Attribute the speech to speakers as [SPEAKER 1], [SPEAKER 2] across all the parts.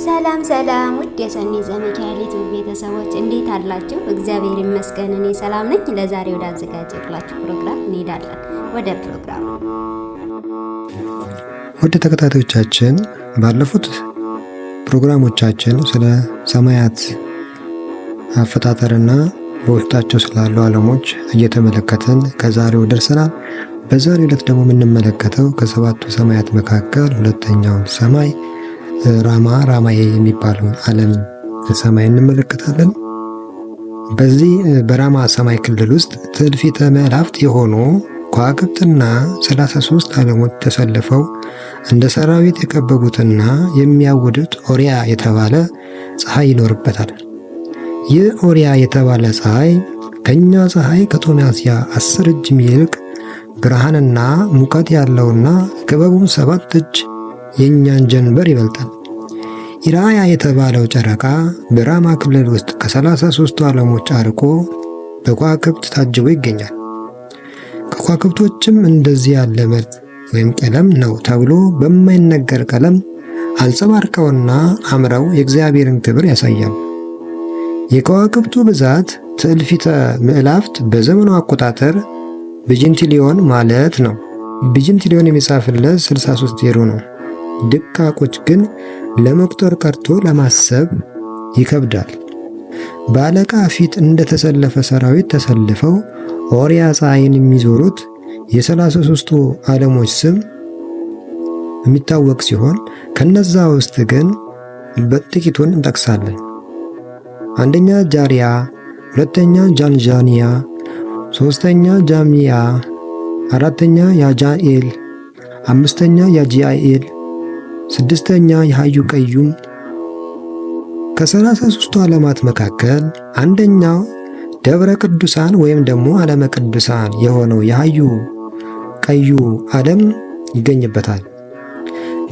[SPEAKER 1] ሰላም ሰላም፣ ውድ የሰኒ ዘሚካኤል ዩቲዩብ ቤተሰቦች እንዴት አላችሁ? እግዚአብሔር ይመስገን እኔ ሰላም ነኝ። ለዛሬ ወደ አዘጋጀሁላችሁ ፕሮግራም እንሄዳለን። ወደ ፕሮግራሙ።
[SPEAKER 2] ውድ ተከታታዮቻችን፣ ባለፉት ፕሮግራሞቻችን ስለ ሰማያት አፈጣጠርና በውስጣቸው ስላሉ ዓለሞች እየተመለከትን ከዛሬው ደርሰናል። በዛሬው ዕለት ደግሞ የምንመለከተው ከሰባቱ ሰማያት መካከል ሁለተኛውን ሰማይ ራማ ራማዬ የሚባለውን ዓለም ሰማይ እንመለከታለን። በዚህ በራማ ሰማይ ክልል ውስጥ ትእልፊተ መላእክት የሆኑ ከዋክብትና 33 ዓለሞች ተሰልፈው እንደ ሰራዊት የከበቡትና የሚያውዱት ኦሪያ የተባለ ፀሐይ ይኖርበታል። ይህ ኦሪያ የተባለ ፀሐይ ከኛ ፀሐይ ከቶማስያ 10 እጅ የሚልቅ ብርሃንና ሙቀት ያለውና ክበቡም 7 እጅ የእኛን ጀንበር ይበልጣል። ኢራያ የተባለው ጨረቃ በራማ ክልል ውስጥ ከ33ቱ ዓለሞች አርቆ በከዋክብት ታጅቦ ይገኛል። ከከዋክብቶችም እንደዚህ ያለ መልክ ወይም ቀለም ነው ተብሎ በማይነገር ቀለም አንጸባርቀውና አምረው የእግዚአብሔርን ክብር ያሳያሉ። የከዋክብቱ ብዛት ትእልፊተ ምዕላፍት በዘመኑ አቆጣጠር ቢጅንቲሊዮን ማለት ነው። ቢጅንቲሊዮን የሚጻፍለት 63 ዜሮ ነው። ድቃቆች ግን ለመቁጠር ቀርቶ ለማሰብ ይከብዳል። በአለቃ ፊት እንደተሰለፈ ሰራዊት ተሰልፈው ኦሪያ ፀሐይን የሚዞሩት የ33ቱ ዓለሞች ስም የሚታወቅ ሲሆን ከነዛ ውስጥ ግን በጥቂቱን እንጠቅሳለን። አንደኛ ጃሪያ፣ ሁለተኛ ጃንጃኒያ፣ ሶስተኛ ጃሚያ፣ አራተኛ ያጃኤል፣ አምስተኛ ያጂአኤል፣ ስድስተኛ የሐዩ ቀዩም። ከ33ቱ ዓለማት መካከል አንደኛው ደብረ ቅዱሳን ወይም ደግሞ ዓለመ ቅዱሳን የሆነው የሐዩ ቀዩ ዓለም ይገኝበታል።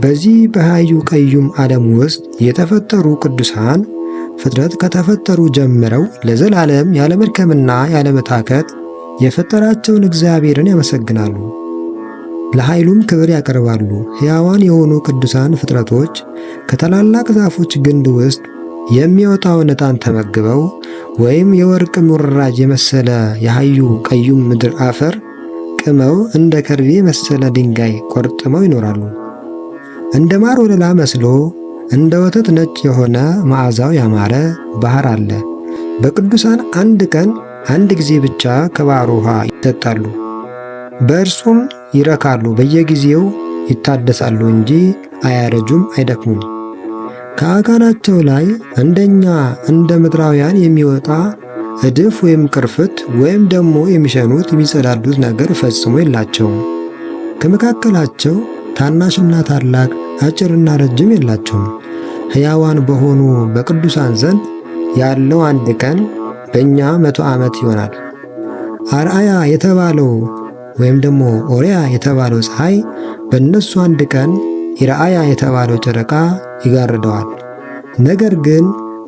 [SPEAKER 2] በዚህ በሐዩ ቀዩም ዓለም ውስጥ የተፈጠሩ ቅዱሳን ፍጥረት ከተፈጠሩ ጀምረው ለዘላለም ያለመድከምና ያለመታከት የፈጠራቸውን እግዚአብሔርን ያመሰግናሉ፣ ለኃይሉም ክብር ያቀርባሉ። ሕያዋን የሆኑ ቅዱሳን ፍጥረቶች ከታላላቅ ዛፎች ግንድ ውስጥ የሚወጣውን ዕጣን ተመግበው ወይም የወርቅ ሙራጅ የመሰለ የሐዩ ቀዩም ምድር አፈር ቅመው እንደ ከርቤ የመሰለ ድንጋይ ቆርጥመው ይኖራሉ። እንደ ማር ወለላ መስሎ እንደ ወተት ነጭ የሆነ መዓዛው ያማረ ባህር አለ። በቅዱሳን አንድ ቀን አንድ ጊዜ ብቻ ከባሕሩ ውሃ ይጠጣሉ፣ በእርሱም ይረካሉ። በየጊዜው ይታደሳሉ እንጂ አያረጁም፣ አይደክሙም። ከአካላቸው ላይ እንደኛ እንደ ምድራውያን የሚወጣ እድፍ ወይም ቅርፍት ወይም ደግሞ የሚሸኑት የሚጸዳዱት ነገር ፈጽሞ የላቸውም። ከመካከላቸው ታናሽና ታላቅ አጭርና ረጅም የላቸውም። ሕያዋን በሆኑ በቅዱሳን ዘንድ ያለው አንድ ቀን በእኛ 100 ዓመት ይሆናል። አርአያ የተባለው ወይም ደግሞ ኦሪያ የተባለው ፀሐይ በእነሱ አንድ ቀን ኢራአያ የተባለው ጨረቃ ይጋርደዋል። ነገር ግን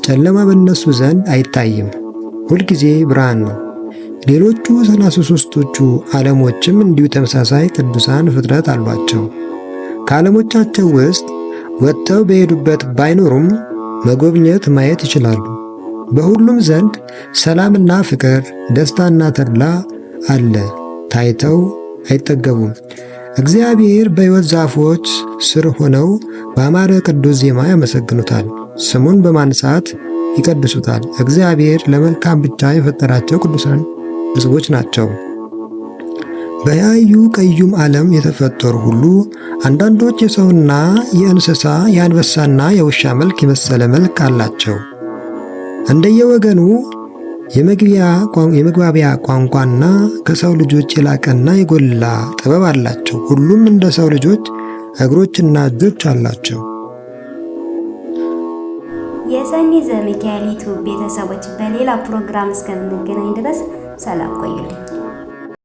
[SPEAKER 2] ጨለማ በእነሱ ዘንድ አይታይም፣ ሁልጊዜ ብርሃን ነው። ሌሎቹ 33ቶቹ ዓለሞችም እንዲሁ ተመሳሳይ ቅዱሳን ፍጥረት አሏቸው። ከዓለሞቻቸው ውስጥ ወጥተው በሄዱበት ባይኖሩም መጎብኘት ማየት ይችላሉ። በሁሉም ዘንድ ሰላምና ፍቅር፣ ደስታና ተድላ አለ፣ ታይተው አይጠገቡም። እግዚአብሔር በሕይወት ዛፎች ስር ሆነው በአማረ ቅዱስ ዜማ ያመሰግኑታል፣ ስሙን በማንሳት ይቀድሱታል። እግዚአብሔር ለመልካም ብቻ የፈጠራቸው ቅዱሳን ሕዝቦች ናቸው። በያዩ ቀዩም ዓለም የተፈጠሩ ሁሉ አንዳንዶች የሰውና የእንስሳ የአንበሳና የውሻ መልክ የመሰለ መልክ አላቸው። እንደየወገኑ የመግባቢያ ቋንቋና ከሰው ልጆች የላቀና የጎላ ጥበብ አላቸው። ሁሉም እንደ ሰው ልጆች እግሮችና እጆች አላቸው።
[SPEAKER 1] የሰኒ ዘሚካኤል ዩቲዩብ ቤተሰቦች፣ በሌላ ፕሮግራም እስከምንገናኝ ድረስ ሰላም ቆዩልኝ።